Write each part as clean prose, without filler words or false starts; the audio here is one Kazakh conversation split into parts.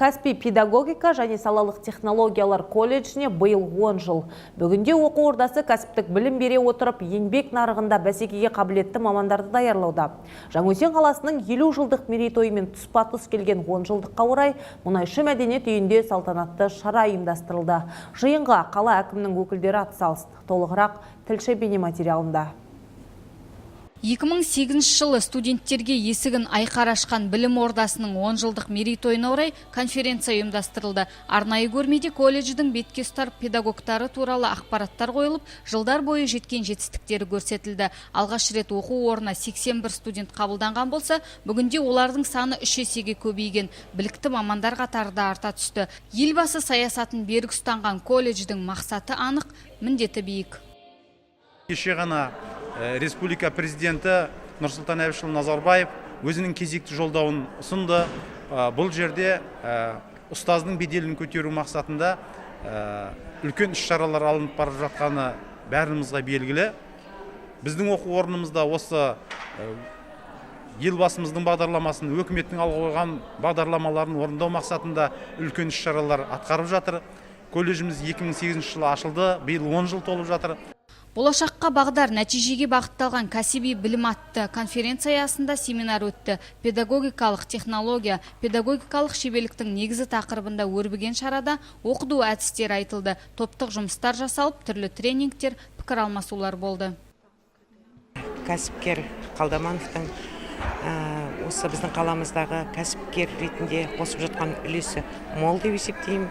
Каспий педагогика және салалық технологиялар колледжіне биыл 10 жыл. Бүгінде оқу ордасы кәсіптік білім бере отырып, еңбек нарығында бәсекеге қабілетті мамандарды даярлауда. Жаңаөзен қаласының 50 жылдық мерейтойымен тұспа-тұс келген 10 жылдыққа орай Мұнайшы мәдениет үйінде салтанатты шара ұйымдастырылды. Жиынға қала әкімінің өкілдері атсалысты. Толығырақ тілші бейнематериалында. 2008 жылы студенттерге есігін айқара ашқан білім ордасының 10 жылдық мерейтойына орай конференция ұйымдастырылды. Арнайы көрмеде колледждің бетке ұстар педагогтары туралы ақпараттар қойылып, жылдар бойы жеткен жетістіктері көрсетілді. Алғаш рет оқу орнына 81 студент қабылданған болса, бүгінде олардың саны үш есеге көбейген. Білікті мамандар қатары да арта түсті. Елбасы саясатын берік ұстанған колледждің мақсаты анық, міндеті биік. Кеше ғана республика президенті Нұрсұлтан Әбішұлы Назарбаев өзінің кезекті жолдауын ұсынды. Бұл жерде ұстаздың беделін көтеру мақсатында үлкен іс-шаралар алынып бара жатқаны бәрімізге белгілі. Біздің оқу орнымызда осы Елбасымыздың бағдарламасын, өкіметтің алға қойған бағдарламаларын орындау мақсатында үлкен іс-шаралар атқарып жатыр. Колледжіміз 2008 жылы ашылды, биыл 10 жыл толып жатыр. Болашаққа бағдар, нәтижеге бағытталған кәсіби білім атты конференция аясында семинар өтті. Педагогикалық технология, педагогикалық шеберліктің негізі тақырыбында өрбіген шарада оқыту әдістері айтылды. Топтық жұмыстар жасалып, түрлі тренингтер, пікір алмасулар болды. Кәсіпкер Қалдамановтың осы біздің қаламыздағы кәсіпкер ретінде қосып жатқан үлесі мол деп есептеймін.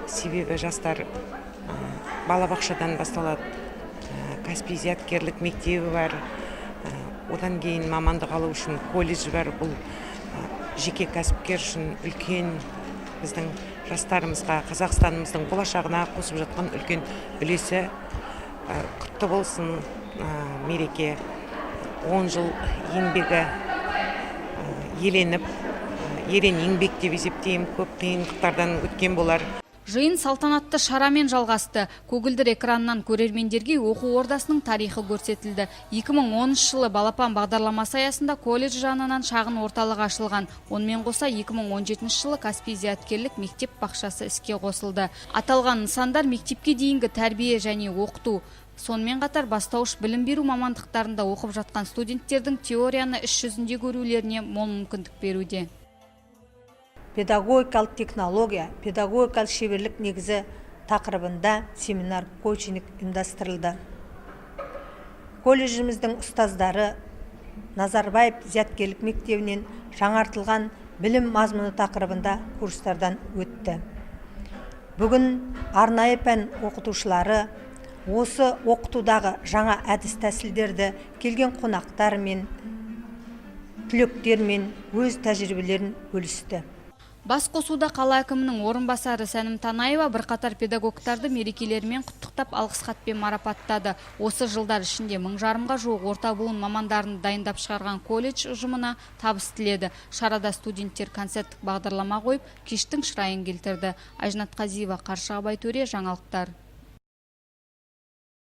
Себебі жастар балабақшадан басталады. Каспий зияткерлік мектебі бар, одан кейін мамандық алу үшін колледж бар. Бұл жеке кәсіпкер үшін үлкен, біздің жастарымызға, Қазақстанымыздың болашағына қосып жатқан үлкен үлесі. Құтты болсын мереке! 10 жыл еңбегі еленіп, ерен еңбек деп есептеймін, көп қиындықтардан өткен болар. Жиын салтанатты шарамен жалғасты. Көгілдір экраннан көрермендерге оқу ордасының тарихы көрсетілді. 2010 жылы «Балапан» бағдарламасы аясында колледж жанынан шағын орталық ашылған. Онымен қоса 2017 жылы Каспий зияткерлік мектеп бақшасы іске қосылды. Аталған нысандар мектепке дейінгі тәрбие және оқыту, сонымен қатар бастауыш білім беру мамандықтарында оқып жатқан студенттердің теорияны іс жүзінде көрулеріне мол мүмкіндік беруде. Педагогикалық технология, педагогикалық шеберлік негізі тақырыбында семинар коучинг ұйымдастырылды. Колледжіміздің ұстаздары Назарбаев зияткерлік мектебінен жаңартылған білім мазмұны тақырыбында курстардан өтті. Бүгін арнайы пән оқытушылары осы оқытудағы жаңа әдіс тәсілдерді келген қонақтармен, түлектермен өз тәжірибелерін бөлісті. Бас қосуда қала әкімінің орынбасары Сәнім Танаева бірқатар педагогтарды мерекелерімен құттықтап, алғыс хатпен марапаттады. Осы жылдар ішінде 1500-ға жуық орта буын мамандарын дайындап шығарған колледж ұжымына табыс тіледі. Шарада студенттер концерттік бағдарлама қойып, кештің шырайын келтірді. Айжанат Қазиева, Қаршыға Байтөре, жаңалықтар.